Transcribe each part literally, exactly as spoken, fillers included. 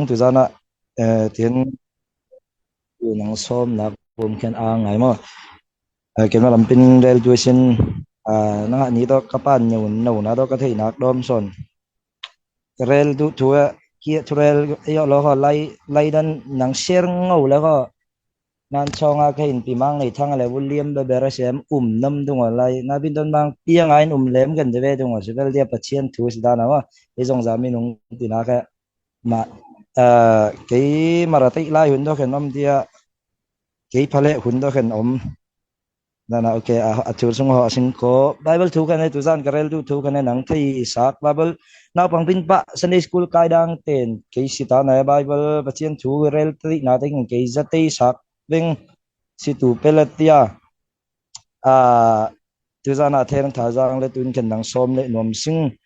tuzanah, eh, tin, nang sawm nak bawm khen a ngai maw? Eh, keimah lampin rel tu sin, ah, nang ah ni tawh ka pan neu, neu na tawh ka thei nak dawm sawn. Ka rel tu thu, eh, kia thu rel, eh, yo lo ho lai, lai dan nang share ngau le ho. Nan chonga ka hin pi mang nei thang le William be ber sem um nam dung lai. Na bin don mang piang ain um lem kan de ve dung si bel dia Pathian thu si dan a wa. I zong za mi nung ti na ka ma, ah, kei mara tei lai hun do khen om dia. Kei phale hun do khen om. Nana, okay, a, a thur sung ho a sing ko. Bible thu khen e, tuzan ka rel tu thu khen e, nang thei sak. Bible, naupang pin pa, Sunday school kai dang ten, kei si ta na Bible, Pathian thu rel tei na te kei za tei sak. Veng si tu pelatia. A, tuzan a theng tha zang le tun khen nang sawm le nuam sing.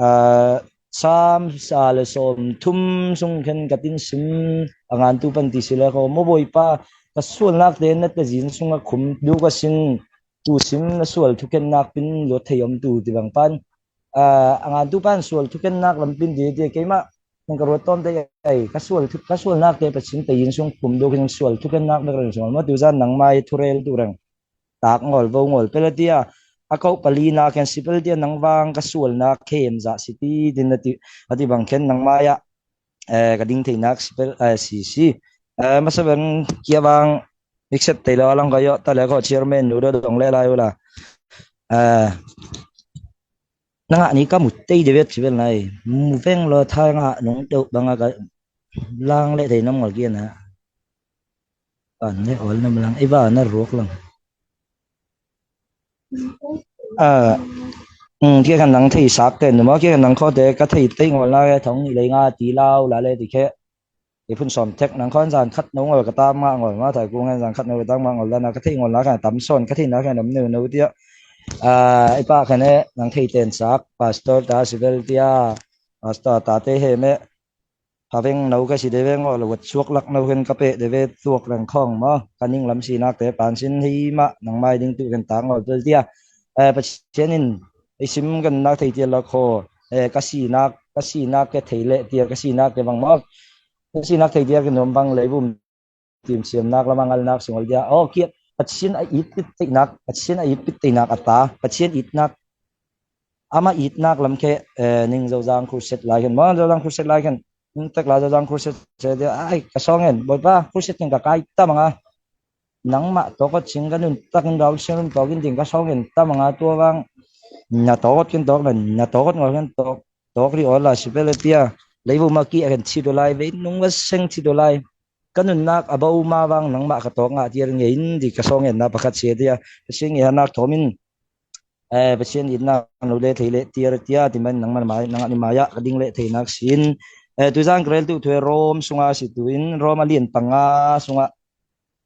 Ah, Sam sa le sawm thum sung khen ka tin sim a ngan tu pan ti si le ko mo boi pa ka sual nak te na te zin sung a khum du ka sin tu sim na sual thu khen nak pin lo thei om tu ti bang pan. Ah, a ngan tu pan sual thu khen nak lam pin ti ti keima nang ka ruat tom te ai ka sual thu, ka sual nak te pa sin te yin sung khum du khen sual thu khen nak na ka ran sung ma tu zan nang mai thu rel tu rang tak ngol vo ngol pelatia a kau pali nak khen si pelatia nang vang ka sual nak khem za si ti din a ti, a ti bang khen nang mai a, eh, ka ding thei nak si pel, eh, si si. Eh, masa bang kia vang mixet tei lo lang ka yo ta le ko chairman nu do dong le lai ula. Eh, nang a ni ka mu tei de vet si pel nai. Mu veng lo tha nga nung deuh bang a ka lang le thei nam ngol kia na. Pan le ol nam lang, i va na ruak lang. Ah, mm, kia kan nang thei sak te, numa kia kan nang kho te, ka thei tei ngol na ke thong ni le nga ti lau la le ti khe. I phun som tek nang khon zan khat no ngol ka tam nga ngol ma thai ku ngan zan khat no ka tam nga ngol la na ka thei ngol na ka tam son ka thei na ka nam neu neu tia. Ah, i pa ka ne nang thei ten sak, pastor ta si bel tia, pastor ta te he me, Haveng no ka si deve ngo lo wat suak lak no hen ka pe deve tuak reng khong mo. Ka ning lam si nak te pan sin hi ma nang mai ding tu hen tang ngol tul tia. Eh, Pathian in i sim kan nak thei tia lo kho. Eh, ka si nak, ka si nak ke thei le tia ka si nak ke bang mo. Ka si nak thei tia ke nom bang le bum tim siam nak lam a ngal nak sungol dia. Oh, kia, Pathian a it pit tei nak, Pathian a it pit tei nak a ta, Pathian it nak. Ama it nak lam khe, eh, ning Zozang Crusade lai khen, ma Zozang Crusade lai khen, ning tek la Zozang Crusade se dia, ai, ka song en, boi pa, Crusade khen ka kai ta manga. Nang ma tokot sing ka nun tak in rau sing run tok in ding ka song en ta manga tua vang. Na tokot ken tok na, na tokot ngol ken tok, tok ri ol la si pele tia. Leibu ma ki a ken chi do lai, vei nung va seng chi do lai. Ka nunnak a bo ma vang nangmah ka tawk ngah tiar ngei in di ka sawng enna pakhat sia tia. Pathian i hanak thawm in, eh, Pathian itna lo le thei le tiar tia ti man nangman mai nangah ni mai ah ka ding le theinak sin. Eh, tuzan ka rel tu thu e Rom sunga si tu in Rom a lian panga sunga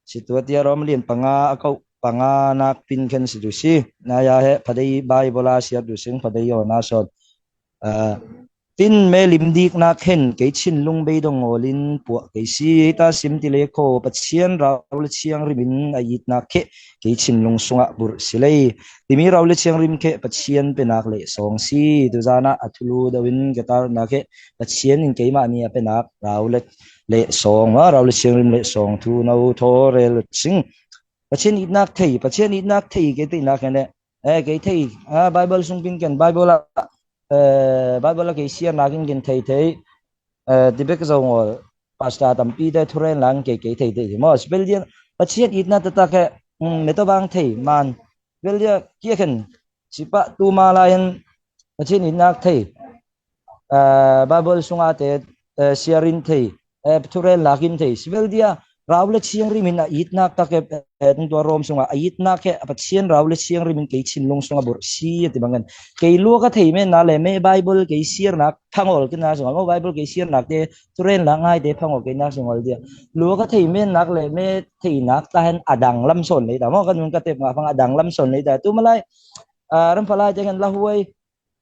si tu a tia Rom a lian panga a kauh panga nak pin khen si tu si. Naya he phadei Bible a siat tu sing phadei yaw na sawn. Ah, tin me limdiknak hen kei thinlung beidong ngawlin puah kei si. Hita sim ti le kho Pathian rau le thiang rimin a itnak kheh kei thinlung sungah burh si lei. Timi rau le thiang rim kheh Pathian penak le sawng si. Tuzanah a thulu doin ka tarnak kheh Pathian in keimah ni a penak rau le, le sawng ma rau le thiang rim le sawng thu no thaw rel sing. Pathian itnak thei, Pathian itnak thei kei teinak hen eh, kei thei, ah, Bible sung pin ken Bible a, eh, Bible a kei siar nakin ken thei thei, eh, ti bek zo ngol, pastor tampi te thuren lang kei kei thei thei mo. Spel dia, Pathian itna ta ta ke, mm, me to bang thei man. Spel dia kia ken sipa tu ma lai hen Pathian itnak thei. Eh, Bible sunga te, eh, siarin thei, eh, thurel lakin thei. Sibel dia, rau le thiang rimin a itnak tak e, eh, tung tua Rom sunga a itnak e, a Pathian rau le thiang rimin kei thinlung sunga burh si a ti bangin. Kei lua ka thei men na le me Bible kei siarnak thangol kin na sunga, mo Bible kei siarnak te, thuren lak ngai te phangol kei nak sungol dia. Lua ka thei men nak le me thei nak ta hen a dang lam son lei ta, mo ka nun ka tep nga phang a dang lam son lei ta. Tu malai, ah, ram phalai te hen la huai,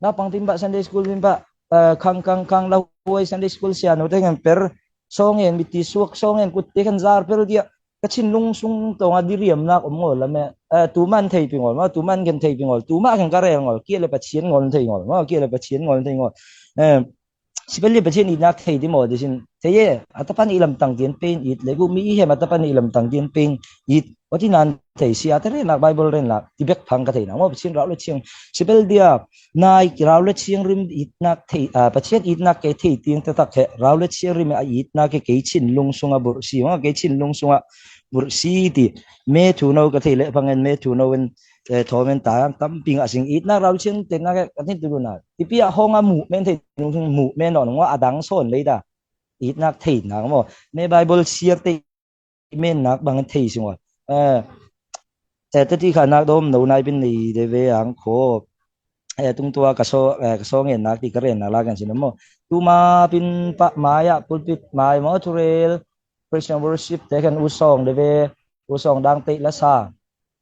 Naupang pin pah, Sunday school pin pah, eh, khang, khang, khang, la huai Sunday school sia no te kan per, song en, miti suak, song en, kut te kan zar per dia, ka thinlung sung tonga diriam nak om ngol la me, eh, tu man thei pi ngol, ma, tu man kan thei pi ngol, tu ma kan ka rel ngol, kia le Pathian ngol thei ngol, ma, kia le Pathian ngol thei ngol. Eh, Sipel dia Pathian itnak thei ti maw ti sin. Thei e, a tapan i lamtang tian pein it le gu mi i hem a tapan i lamtang tian pein it. Wati nan thei sia te renak Bible renak ti bek phang ka thei na maw Pathian rau le thiang. Sipel dia nai rau le thiang rim itnak thei, a, Pathian itnak kei thei tiang te tak he rau le thiang rim a itnak kei kei chin lung sunga burh si, maw kei chin lung sunga burh si ti. Me thu no ka thei le phangen me thu no en, eh, thomen ta tampi nga sing itnak rau le thiang te nak ka tin tu na. Tipi a hong a mu men thei lung sung mu men no ngo a dang son lei da. Itnak thei nak maw. Me Bible siar te men nak bang thei sing wa. Eh, eh, tati kha nak dom no nai bin nei de ve ang kho. Eh, tung tua ka so, eh, ka so ngen nak ti ka ren nak la kan sin maw. Tuma pin pa maya pulpit mai maw thurel. Praise and worship te kan u song de ve. U song dang te la sa.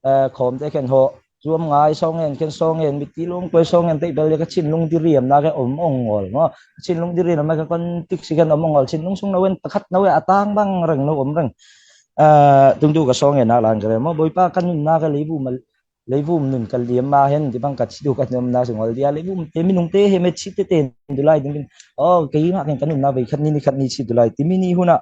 Eh, khawm te khen haw, zuam ngai song hen, khen song hen, mit ti lung poi song hen, te bel ka chin lung ti riam na ke om ong ngol, maw. Chin lung ti riam na ke kon tik si khen om ong ngol, chin lung sung na wen, pakhat na wen, atang bang reng no om reng. Eh, tung tu ka song hen na lang kare, maw, Bawipa kan nun na ke leivum, leivum nun ka liam ma hen, ti bang ka chi tu ka nom na sung ngol dia, leivum, te minung te he me chi te ten du lai, ding bin, oh, kei ma ken kan nun na vei khat ni ni khat ni chi du lai, ti mi ni huna.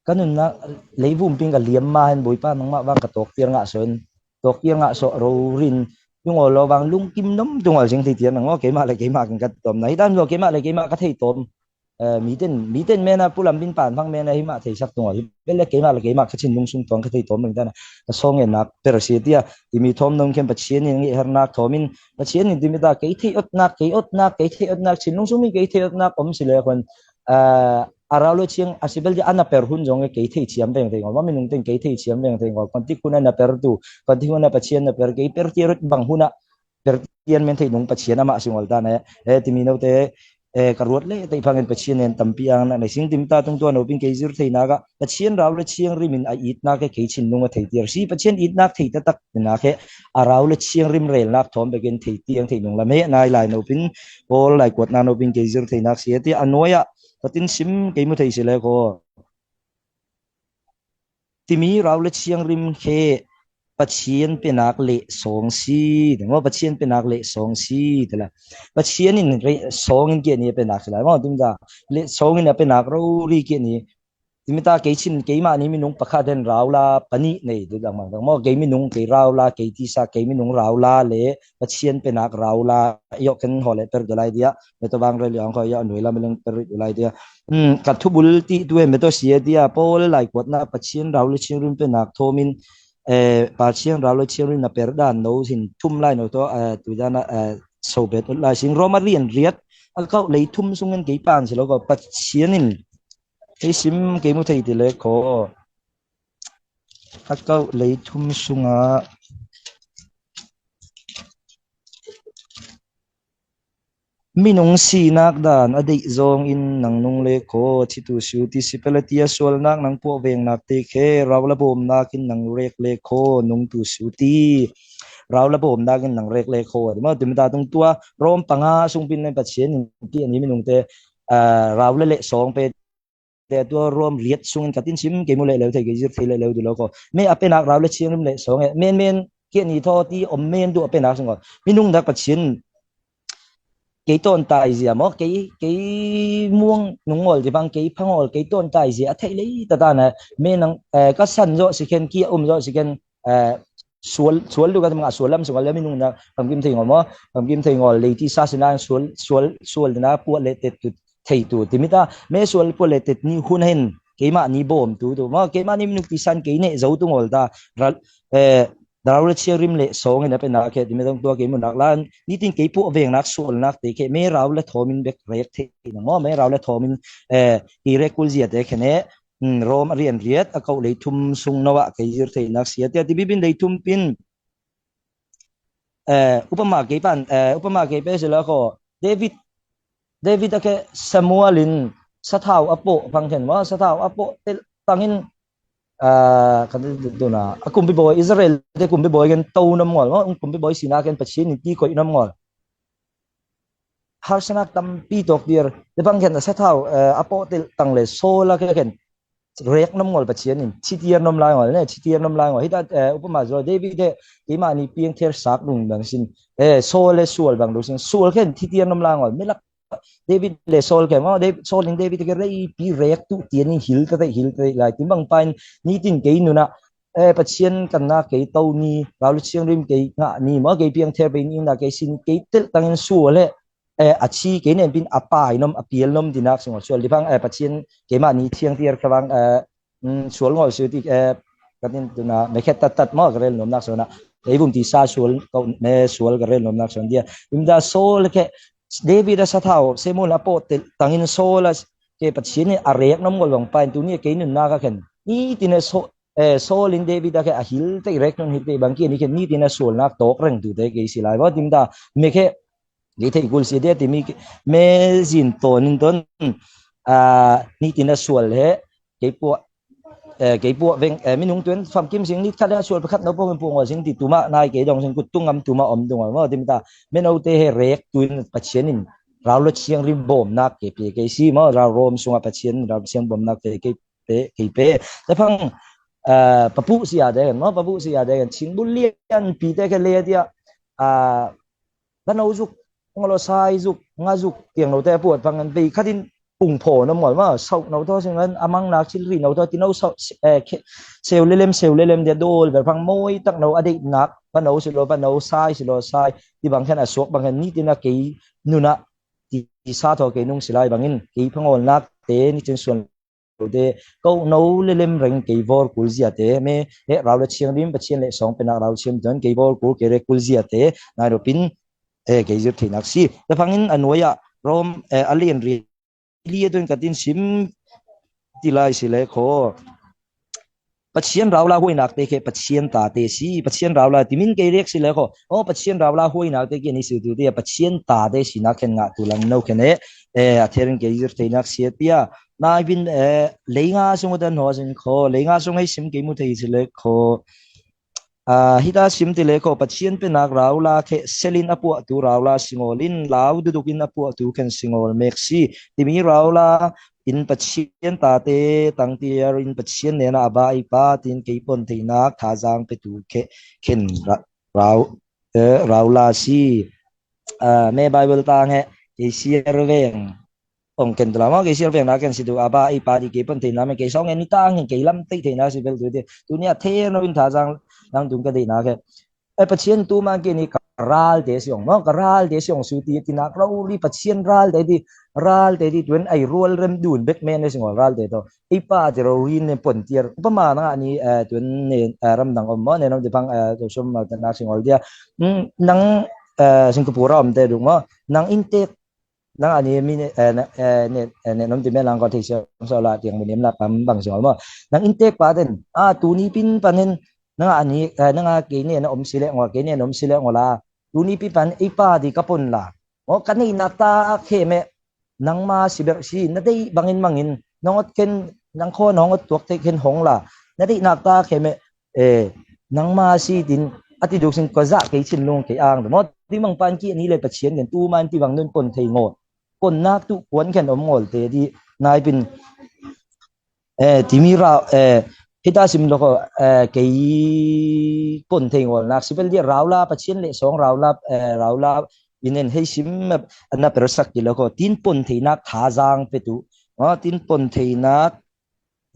Ka nunna leivum ping ka liam ma hen Bawipa nangmah vang ka tawktiar ngah saw in, tawktiar ngah saw rorin, tungol lo vang lungkim nom tungol sing thei tiar nang maw, keimah le keimah kin ka tawm na hi dan lo, keimah le keimah ka thei tawm. Eh, miten, miten mena pulam bin pan phang mena hi mah theisak tungol hi bel le keimah le keimah ka chin lungsung tuang ka thei tawm ring dan a ka sawng en nak per si tia timi thawm nong khem Pathian in ngi her nak thawm in Pathian in timi ta kei thei ot nak, kei ot nak, kei thei ot nak, chin lungsung mi kei thei ot nak om si le khon, eh, a rau le chiang a sibel dia ana per hun zong e kei thei chiam veng thei ngol, ma minung teng kei thei chiam veng thei ngol, kon tik hun ana per tu, kon tik hun ana Pathian na per, kei per tia rut bang hun a per tian men thei nung Pathian amah singol ta na e, eh, timi no te, eh, ka ruat le tei phangin Pathian nen tampi ang na nei sing tim ta tung tua no pin kei zir thei na ka Pathian rau le chiang rim in a it na ke kei chin nung a thei tiar si Pathian it nak thei ta tak na ke a rau le chiang rim rel nak thawm bekin thei tiang thei nung la me nai lai no pin Paul lai kuat na no pin kei zir thei nak si ti a nuai a Patin sim kei mu thei si le ko. Timi rau le chiang rim khe Pathian penak le song si, ti maw Pathian penak le song si, ti la. Pathian in re, song in kia ni a penak si la, maw, tim ta le song in a penak rori kia ni. Timi ta kei chin, keimah ni minung pakhat den rau la, pani nei, tu dang mang, dang maw, kei minung, kei rau la, kei tisa, kei minung rau la le, Pathian penak rau la, yok ken haw le per de lai dia, me to bang re liang ko ya nui la me leng per de lai dia. Hmm, ka thubul ti tu em to sia dia, Paul lai kuat na Pathian rau le chiang rim penak thomin, eh, Pathian rau le chiang rim na per dan no sin thum lai no to, eh, tu dan, eh, so bet lai sing Roma rian riat, a kau lei thum sung en kei pan si lo ko Pathian in, kei sim kei mu thei ti le ko, a kau lei thum sunga, minung sinak dan a deih zawngin nang nung le khaw thitu siuti sipelatia sualnak nang puah vengnak te khe rau la bawmnakin nang rek le khaw nungtu siuti. Rau la bawmnakin nang rek le khaw. Tima tima ta tung tua Rom panga sungpin len Pathian in ti ani minungte, ah, rau la leh sawng pe te tua Rom riat sungin ka tin sim kei mu leh leu thei kei zir thei leh leu ti lo ko. Me a penak rau le chiangrim leh sawng e. Men men kiat ni thaw ti om men tu a penak sung ko. Minung dak Pathian kei tawn tai zia maw, kei, kei muang nung ngol ti bang, kei phangol, kei tawn tai zia a theih lei ta ta na. Me nang, eh, ka san zawh si khen, kia um zawh si khen, eh, sual, sual tu ka tam nga sual lam sung a le minung dak pamkim thei ngol maw, pamkim thei ngol lei ti sa si na sual, sual, sual na puah le tet tu thei tu. Timi ta, me sual puah le tet ni hun hen, keimah ni bawm tu tu. Maw, keimah ni minung ti san kei neh zo tu ngol ta. Ral, eh, rau le chiangrim le sawng in a penak khe, timi tong tua kei munak lan, nitin kei puah vengnak sualnak te khe, me rau le thawmin bek rek thei nang maw, me rau le thawmin, eh, kei rek kul zia te khe ne, mm, Rom a rian riat, a kau lei thum sung no ah kei zir theinak sia tia, ti bibin lei thum pin, eh, upama kei pan, eh, upama kei pe sila ko, David, David a khe Samuel in sathau a poh pang khen maw, sathau a poh tel pangin, ah, kan ti tu na, a kumpi bawi, Israel te kumpi bawi kan to nam ngol maw, kumpi bawi sina kan Pathian in ti koih nam ngol. Harsanak tampi tawk dir, te bang khen a sathau, eh, a poh tel tang le Saul a khe khen. rek nom ngol Pathian in thitiar nom lai ngol ne, thitiar nom lai ngol. Hita, eh, upama zo David he keimah ni piang ther sak lung bang sin, eh, Saul le sual bang lo sin, sual khen thitiar nom lai ngol. Milak David le Saul khen, oh, David, Saul in David ke rei pi rek tu tian in hil ta te, hil ta te lai. Tim bang pain ni tin kei nuna, eh, Pathian kan na kei tau ni, rau le chiang rim kei nga ni, mo kei piang ther pe ni na kei sin, kei tel tangin sual le, eh, a chi kei nen pin a pai nom, a pial nom dinak sing sual. Di bang, eh, Pathian keimah ni thiang tiar ka bang, eh, mm, sual ngol siu ti, eh, ka tin tuna, me khet tat tat mo ka rel nom nak sona. Ei vum ti sa sual, kau me sual ka rel nom nak son dia. Im da Saul ke, David a sa thau, Samuel a po te, tangin Saul a ke Pathian a rek nom ngol bang pain tu ni kei nun na ka khen. Ni tin a so, eh, Saul in David a ke a hil te rek nun hil te bang ki ni ke ni tin a sual nak tok reng tu te kei si lai. Bo tim da, me ke, kei thei kul si dia ti mi ke, me zin ton in ton, ah, ni tin a sual he, kei po, eh, kei puah veng, eh, minung tuen famkim sing nit khat le sual pakhat no pawngin puang sing ti tuma nai kei dong sing kut tung am tuma om dung am, mo, tim ta, men o te he rek tuin Pathian in rau le chiang rim bom nak kei pe kei si, mo, rau Rom sunga Pathian rau chiang bom nak kei kei pe, kei pe. Te phang, eh, papu sia de, mo, papu sia de, ching bu lian pi te ke le dia, ah, ka no zuk, ngolo sai zuk, nga zuk, tiang no te puat phang an pe khatin pung pho no mol ma, sau no tho sing an, amang nak chil ri no tho, ti no sau, eh, khe, seu lelem, seu lelem dia dol, ber phang moi tak no a dei nak, pa no silo, pa no sai silo, sai, ti bang khen a suak bang khen ni ti na kei, nuna, ti sa tho kei nung silai bangin, kei phangol nak te, ni chin suan te, ko no lelem reng kei vor kul zia te, me, he, rau le chiang rim, Pathian le song pe nak rau chiam don, kei vor kul, kei re kul zia te, nai ro pin, eh, kei zir thei nak si. Te phangin a nuai a, Rom, eh, a lian ri, li a don ka tin sim, ti lai si le kho. Pathian rau la huai nak te ke, Pathian ta te si, Pathian rau la ti min kei rek si le kho. O, Pathian rau la huai nak te ke ni si tu te, Pathian ta te si nak khen nga tu lang no khen e, eh, a therin kei zir thei nak si a tia. Nai bin, eh, lei nga sung utan ho sin kho, lei nga sung hei sim kei mu thei si le kho. Ah, hita sim ti le kho, Pathian pe nak rau la khe, selin a puah tu rau la singol in, lau duduk in a puah tu khen singol mek si. Ti mi rau la, in Pathian ta te, tang tiar in Pathian nena a ba i pa, tin kei pon thei nak, tha zang pe tu khe, khen ra-, rau, eh, rau la si. Ah, me Bible tang he, kei siar veng. Ong ken tula mo, kei siar veng na ken si tu, a ba i pa di kei pon thei na, me kei song en ni tang, kei lam tei thei na si bel tu te. Tu ni a the no in tha zang, lang tung ka dei na ke. Eh, Pathian tu man ke ni ka ral te si ong mo, ka ral te si ong su ti, ti nak rau ri Pathian ral te di, ral te di, tuen ai rual rem dun bek men ne si ngol ral te to. I pa ti rau ri ne pon tiar. Upama na nga ni, eh, tuen ne, eh, ram dang om mo, ne nom te phang, eh, to som ma te nak si ngol dia. Hmm, nang, eh, Singapore om te dung mo. Nang in tek nang ani mi ne, eh, na, eh, ne, eh, ne nom ti me lang ko thei siam so la tiang mu niam na pam bang siam mo. Nang in tek pa den. A, tu ni pin pan hen. Nang ani, eh, nang a kei ne na om si le ngo, kei ne na om si le ngo la. Tu ni pi pan i pa di ka pon la. Ngo ka nei nak ta khe me. Nang ma si ber si, na dei bangin mangin. Nang ot ken, nang kho nang ot tuak te ken hong la. Na dei nak ta khe me. Eh, nang ma si tin, a ti duk sin ko za kei chin lung kei ang. Mo ti mang pan ki ni le Pathian ken tu man ti bang nun pon thei ngo. Pon nak tu kuan khen om ngol te di nai pin, eh, ti mi ra, eh, hita sim lo ko, eh, kei pon thei ngol nak si bel di rau la Pathian le song rau la, eh, rau la in en hei sim na per sak ki lo ko tin pon thei nak tha zang pe tu. Mo tin pon thei nak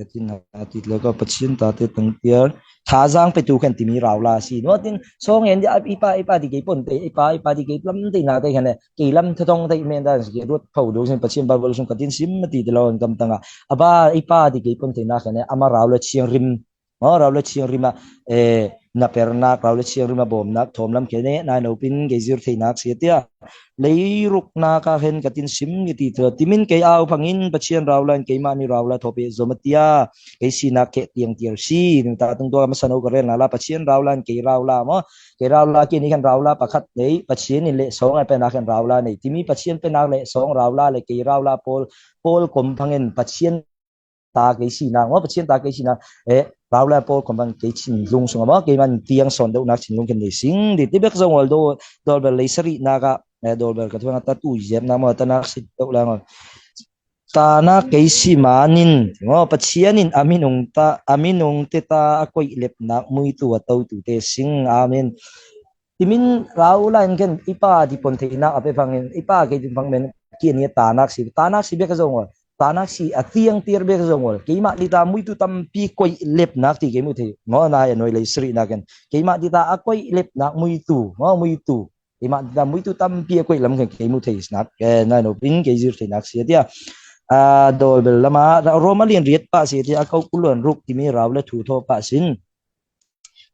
Ka tin a tit le ka Pathian ta te tang tiar. Tha zang pe tu khen ti mi rau la si. No tin song en dia i pa, i pa di kei pon te, i pa, i pa di kei lam te na te khen e. Kei lam tha tong te men da kei ruat pau do sin Pathian Bible sung ka tin sim ma ti te lo kam tang a. A ba i pa di kei pon te na khen e. Ama rau le chiang rim. Mo rau le chiang rim a. Eh, na per nak rau le chiang rim a bom nak thom lam khen e. Nai no pin kei zir thei nak si tia. Leiruk nak a hen ka tin sim ngi ti thua. Ti min kei au phangin Pathian rau la in keimah ni rau la tho pe zom a tia. Kei si nak khe tiang tiar si. Ning ta tung tua masa no ka rel na la Pathian rau la in kei rau la mo. Kei rau la kei ni khen rau la pakhat nei. Pathian in le song a pe nak khen rau la nei. Ti mi Pathian pe nak le song rau la le kei rau la pol. Pol kom phangin Pathian ta kei si nak, mo Pathian ta kei si nak, eh, rau la pol kom bang kei chin lung sung mo, kei man tiang son deuh nak chin lung ken nei sing, di ti bek zong ol do, dol bel lei sari nak a, eh, dol bel ka thuang a ta tu zep nak mo, ta nak si deuh la mo. Tanak kei si manin, ngo, Pathian in a minung ta, a minung te ta a koih lepnak muitu a totute sing. Amen. Timin rau lai in ken i Pa ti pon theinak a pe phangin, i Pa kei ti phang men, kei ni tanak si, tanak si bek zong ol, tanak si a tiang tiar bek zong ol, keimah ni ta muitu tampi koih lepnak ti kei mu thei. Ngo, na ya noi lei sri na ken, keimah ni ta a koih lepnak muitu, ngo, muitu, keimah ni ta muitu tampi a koih lam ken kei mu thei snak, eh, na no pin kei zir theinak si tia. A, dol bel lama Roma lian riat pa si tia, a kau kuluan ruk timi rau le thu tho pa sin.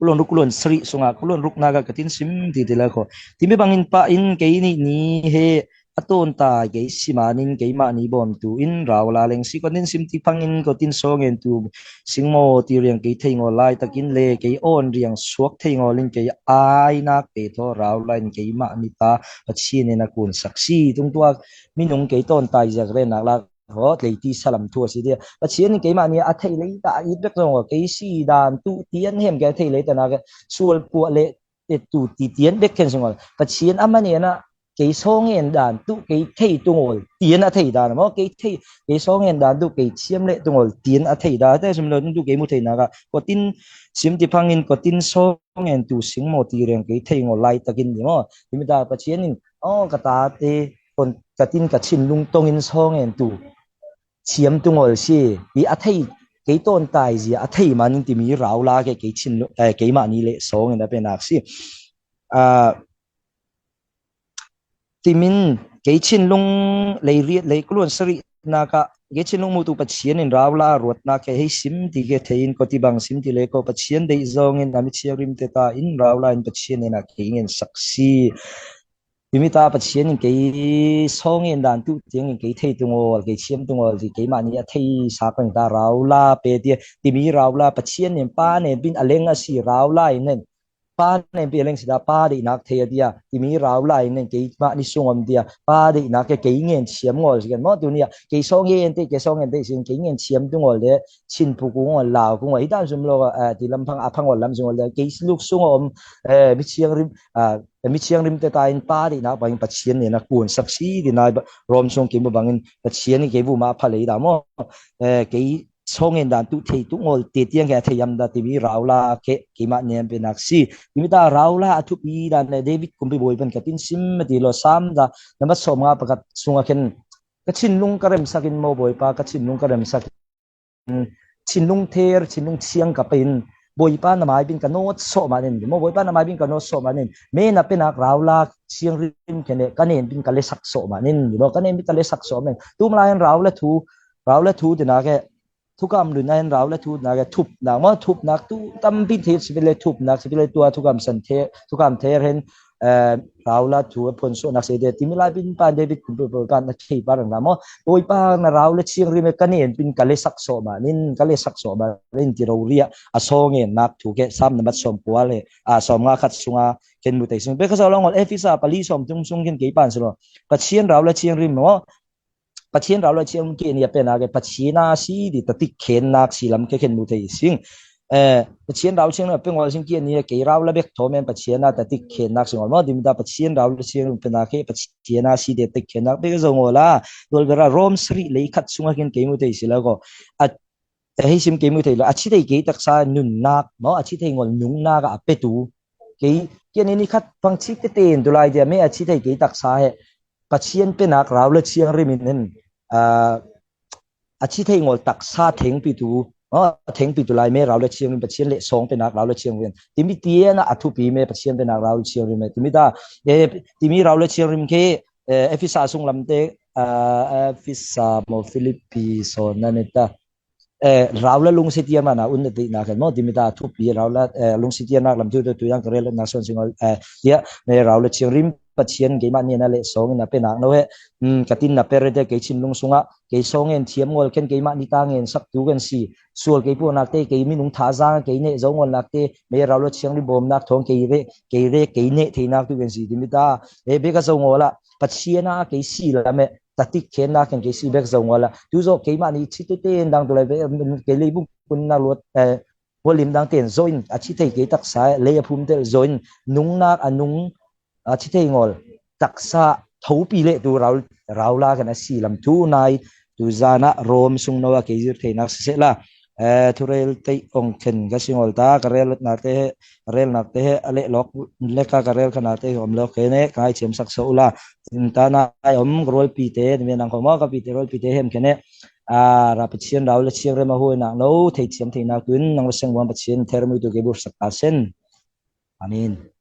Kuluan ruk, kuluan sri sunga, kuluan ruk naga katin sim ti ti la ko. Timi bangin Pa in kei ni ni he a ton ta kei si manin keimah ni bom tu in rau la leng si, kotin sim ti phangin kotin songen tu singmo ti riang kei thei ngol lai takin le kei on riang suak thei ngol in kei ai nak te tho rau la in keimah ni ta Pathian in a kun sak si. Tung tua minung kei ton tai ziak re nak la ho, tlei ti salam thu a si dia. Pathian in keimah ni a thei lei ta a it bek zong ol, kei si dan tu tian hem kei a thei lei ta nak sual puah le te tu ti tian bek ken zong ol. Pathian a mani na kei songen dan tu kei thei tung ol tian a thei dan mo, kei thei, kei songen dan tu kei thiam le tung ol tian a thei dan te sum lo tung tu kei mu thei nak a kotin sim ti phangin kotin songen tu singmo ti riang kei thei ngol lai takin ni mo. Timi ta Pathian in, oh, ka ta te kon katin ka thinlung tongin songen tu thiam tung ol si. I a thei, kei ton tai zia a thei manin timi rau la ke kei thinlung, eh, keimah ni le songen a pe nak si. Ah, timin kei thinlung lei riat lei kuluan sri naka kei thinlung mutu Pathian in rau la ruat nak ke hei sim ti ke thei in koti bang sim ti le ko Pathian dei zongin a mi thiang rim te ta in rau la in Pathian in a kei ngen sak si. Timi ta Pathian in kei songen dan tu tiang in kei thei tung ol, kei thiam tung ol ti keimah ni a thei sak peng ta rau la pe tia. Timi rau la Pathian in Pa nen pin a leng a si rau la in nen. Pa nen pin a leng si ta Pa dei nak thei a tia. Timi rau la in nen keimah ni sung om tia. Pa dei nak ke kei ngen thiam ngol si ken mo tu nia. Kei songen te, kei songen te sin kei ngen thiam tung ol le. Chin pu kung ol lau kung ol. Hi dan sum lo, eh, ti lam phang a phang ol lam sung ol le. Kei luk sung om, eh, mi thiang rim, ah, mi thiang rim te ta in Pa dei nak bangin Pathian nen a kun sak si ti nai ba, Rom sung kei mu bangin Pathian in kei bu ma pha lei da mo. Eh, kei songen dan tu thei tung ol te tiang kei a thei am da timi rau la ke keimah nen pe nak si. Timi ta rau la a thupi dan le David kumpi boi pen katin sim ma ti lo Sam da, na ma som nga pakat sunga ken ka thinlung ka rem sak in mo Bawipa, ka thinlung ka rem sak in thinlung ther, thinlung thiang ka pe in Bawipa na mai bin ka nawt sawh manin, mo Bawipa na mai bin ka nawt sawh manin, me na pe nak rau la thiang rim ke ne, ka nen bin ka le sak sawh manin, mo ka nen bin ka le sak sawh manin. Tum lai in rau la thu, rau la thu ti nak ke, thukam lun a hen rau le thu nak, thup nak, mo thup nak tu tam pin thei si le thup nak si le tua thukam san the, thukam ther hen, eh, rau la thu phun so nak se de timi lai pin pan David kumpi pan na thei pa rang na mo. Oi pa na rau le thiang rim ka nen pin ka le sak sawh manin, ka le sak sawh manin ti ro ria a songen nak thu ke Sam na mat som kua le, a, som nga khat sunga ken mu tei sung. Pe ka sa long ol Efesa pali som tung sung ken kei pan si lo. Pathian rau le thiang rim mo. Pathian rau le thiang ke ni a pe nak ke Pathian a si di ta tik khen nak si lam ke khen mu thei sing. Eh, Pathian rau thiang na pe ngol sing ke ni kei rau la bek tho men Pathian a ta tik khen nak sing ol mo. Timi ta Pathian rau le thiang pe nak ke Pathian a si di tik khen nak pe ka zong ol a. Dol bera Rom sri lei khat sunga ken kei mu thei si la ko. A, eh, hei sim kei mu thei la. A thi thei kei taksa nun nak mo. A thi thei ngol nung nak a pe tu. Kei, kei ni ni khat pang thi te ten tu lai dia me a thi thei kei taksa he. Pathian pe nak rau le thiang rim in hen, ah, a thi thei ngol taksa thengpi tu, ah, thengpi tu lai me rau le thiang rim Pathian le song pe nak rau le thiang rim. Timi tian a thupi me Pathian pe nak rau le thiang rim me. Timi ta, eh, timi rau le thiang rim ke, eh, Efesa sung lam te, ah, Efesa mo Filipi son na ne ta. Eh, rau le lungsi tiar mana un na ti na khen mo, timi ta thupi rau le, eh, lungsi tiar nak lam tu tu tu yang ka rel na son sing ol, eh, tia, me rau le thiang rim Pathian keimah ni na le song in a pe nak no he, mm, katin na pe re te kei thinlung sunga, kei songen thiam ngol ken keimah ni ta ngen sak tu ken si, sual kei pu nak te kei minung tha zang kei ne zong ngol nak te, me rau le thiang rim bom nak thong kei re, kei re, kei ne thei nak tu ken si, timi ta, eh, be ka zong ngol a, Pathian a kei si la me, ta tik khen nak ken kei si bek zong ngol a. Tu zo keimah ni thi te ten dang tu lai ve, kei lei bung kun na luat, eh, Holim dang ten zoin, a thi thei kei taksa, lei a phum tel zoin, nung nak a nung, a thi thei ngol, taksa, thopi le tu rau, rau la kan a si lam tu nai, tuzan ah Rom sung no a kei zir theinak siseh la, eh, thurel tei ong khen ka singawl ta, ka rel nate he, ka rel nak te he a leh lawk lek a ka rel kha nak te hi om lo kei ne, ka ngaithiam sak so ula. Tin ta na ai om ka rualpi te, ni me nang khawm ka pi te, rualpi te hem khen e, a, ra Pathian rau le thiang rem a huai nak no, thei thiam thei nak tuin, nang ra seng buang Pathian ther mui tu ke bur sak ta sen. Amen.